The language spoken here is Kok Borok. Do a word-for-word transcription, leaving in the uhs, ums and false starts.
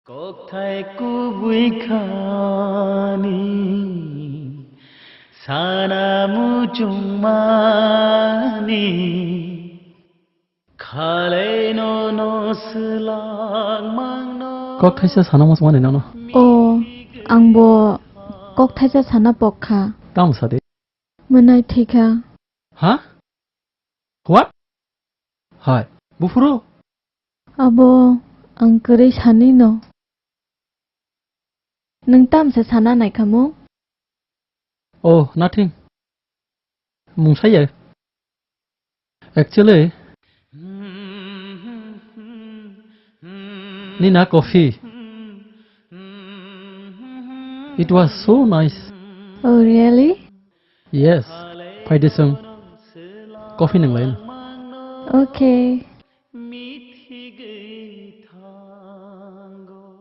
Kokthai kubui khani sana muchungmani khaleno no swlangmangno. Kok thaisa sana muchungmani nono. O, angbo kok thaisa sana pokha. Tamo sadi. Mwnai thikha. Ha? What? Hai, buphuru? Abo ang kwrwi sani no. Nwng tamsa sana naikhamu? Oh, nothing. Mungsa ya. Actually, Nina coffee. It was so nice. Oh, really? Yes. Phaidi chwng coffee nanglaina. Okay.